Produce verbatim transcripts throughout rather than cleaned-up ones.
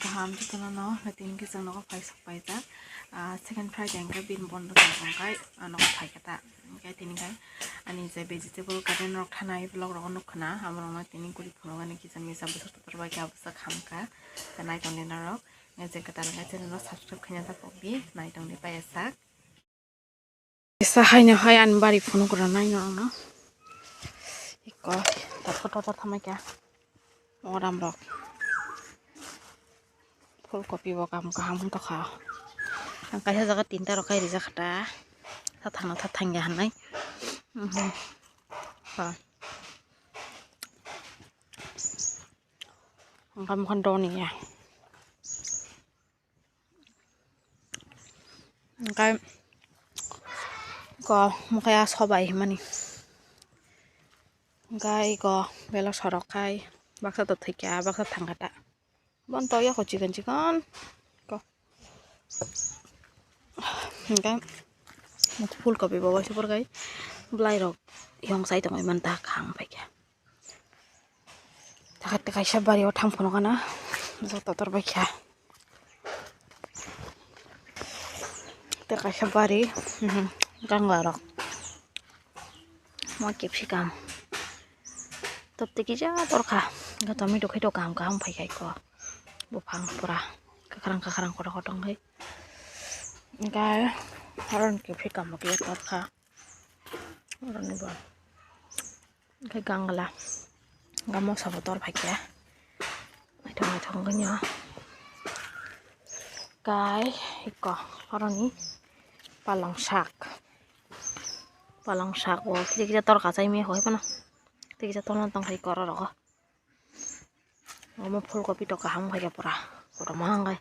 Kaham jotono no, tini khe chwng nogo phai sok paijak. Ah, second Friday hwnkhe bini bondo tongo hwnkhe, ah, nogo phaikha ta. Hwnkhe tini khe ani je vegetable garden rok thanai vlog rogo nukha na, abo rokno tini guri phunukani kisa misa bwswk totor bai khe abwswk hamkha. Tei naitongdi norok, je kwtal wngkha channel no subscribe khaina ta pokdi, naitongdi paiyasak. Kisa haino hai ani bari phunuk rwnai no ano. Iko ta photo ta thamai kha. Moram rok. Phul kopi bo kam kaham wng tokha. Ang kaisa jaga tinta rok kai rijak kha ta. Tathang no tathang ya hinwi. Mhm. Ha. Ang kam khan doni ya. Hwnkhe iko mokhe a sobai himani. Hwnkhe iko belok sorok khai baksa to thwikha, baksa thangkha ta. Bono to yako chikon chikon ko. Hwnkhe phul kopi bo waisa porkai bwlai rok yong sai tongwi manta kham phaikha. Tei kaisa bari o thang phano gana joto tor bai kha. Tei kaisa bari, mhm, gangla rok. Mo capsicum. Top tei kisa tor kha. Ga tomato khai to kaham kaham phai khai ko. Buphang pura. Kakrang kakrang kotor kotor khai. Ga oro ni capsicum bo kisa tor kha. Oro ni bo. Hwnkhe gangla, hwnkhe moso bo tor phaikha, naithok naithok wngkha. Kai iko oroni palong sak, palong sak bo kisa kisa tor kha chai maya hoi phano, tei kisa torna tong phai oro rogo. Omo phul kopi to kaham wngkha pura, kotorma wngkha.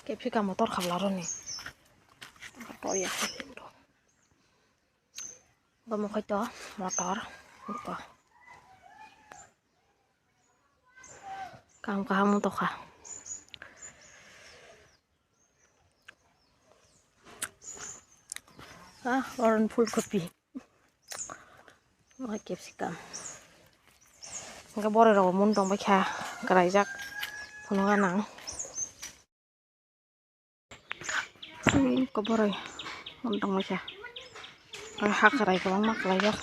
Capsicum motor khabla roni. Motor ya. Bo mokhai to motor. Iko. Kaham kaham wng tokha. Ah, oron phul kopi. Omo capsicum. Hwnkhe boroi rok mun tong bai kha, kwlaijak phunuk gana. Ui, eko boroi mun tong bai kha. Aro ha kwrai kwbangma kwlaijak.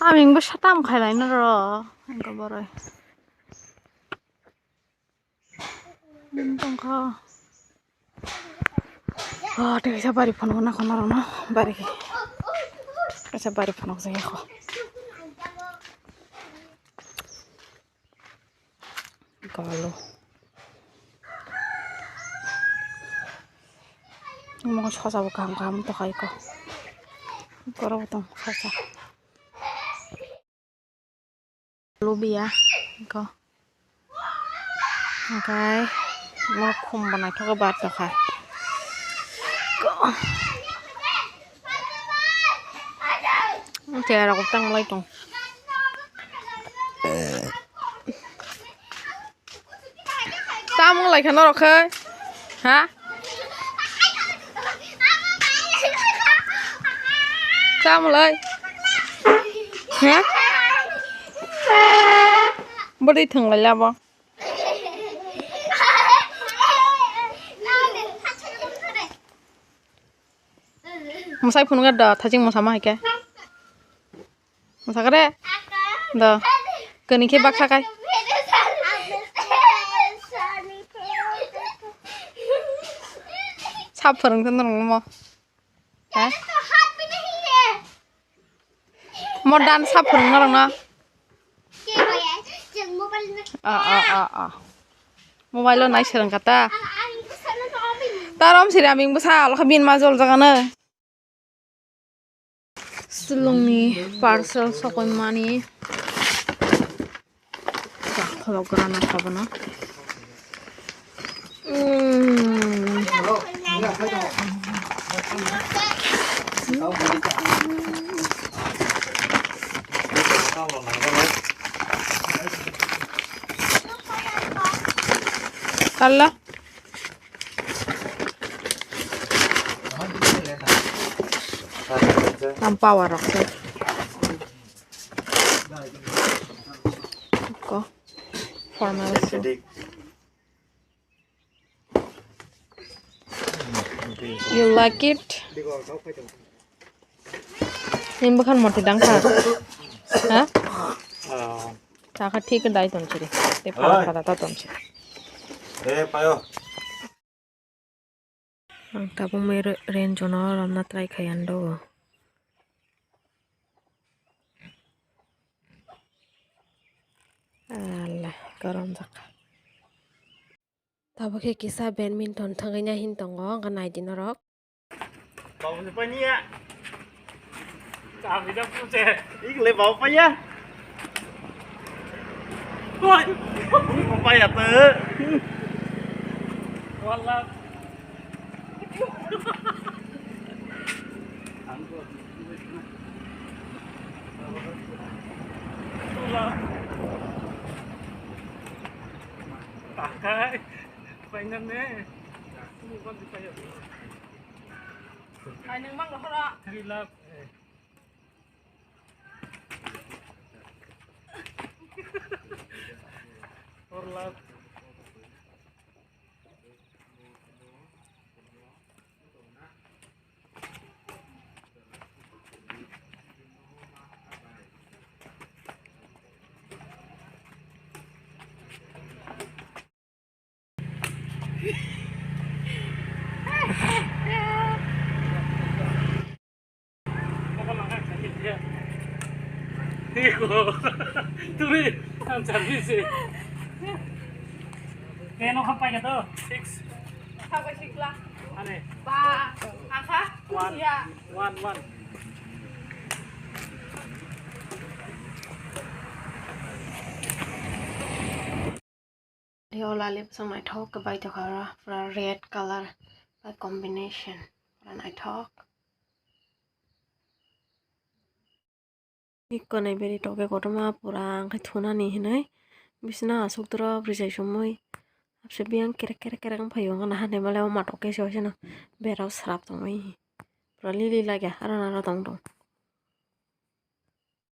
Aming bo satam khailai no ro, ang boroi. Bini tongkha. Oh, tei kaisa bari phunuk na khorokno bari. Kaisa bari phunuk jaya kho. Galo. Omo sosa bo kaham kaham tongkha iko. Iko rok tong sosa. Lubiya iko. Hwnkhe nok khum bo naithok khe bar tongkha. Iko. Chera rok tang lai tong. Tamo lai kha norok khai? Ha? Tamo lai? Ha? Bwdwi thwng lai labo. Mwsai phunukya da, thaching mwsama hai khe. Mwsakha de? Do. Kani khe baksa kai. Sap phwrwng tong norok mo. Ha? Mo dan sap phwrwng norok no. Ah, ah, ah, ah. Mobile o nai swrwng kha ta. Tarom siri aming bwsa alokha bin ma jol jaga no. Silongni parcel sokoimani. Khologra na khabono. Mm. Talla. Ang power rok se. Ko. Formal se. You like it? Ning bwkhan moti dang kha. Ha? Taka thik dai ton chiri. Te pala kada ta ton chiri. Eh, payo. Ang tabuk mai re-, range no romna try khai ando. Allah, gorom jakha. Tabuk khe kisa badminton thangwi nai hin tongo, wngkha nai di norok. Babu se panya. Kami dah puse. Igle babu panya. Woi. Panya tu. Wallah. Takai. Pengen nih. Ini kan dipakai. Hai, nang mang hora. Three lakh. Four lakh. Turi, ang service. Kaya no kapai ka to? Six. Kapai six la. Ane. Ba, angka, one, ya. One, one. Tei o lali bwswk naithok khe bai tongkha oro, pura red colour bai combination, pura naithok. Ikko nai beri tokhe kotorma pura ang khe thunani hinwi bisina aswk dorop rijai sumui habse biyang kerek kerek kerek wng phaio, wngkha na hani male o matok khe se waisano berao srap tongwi pura lili lage aro naro tong tong.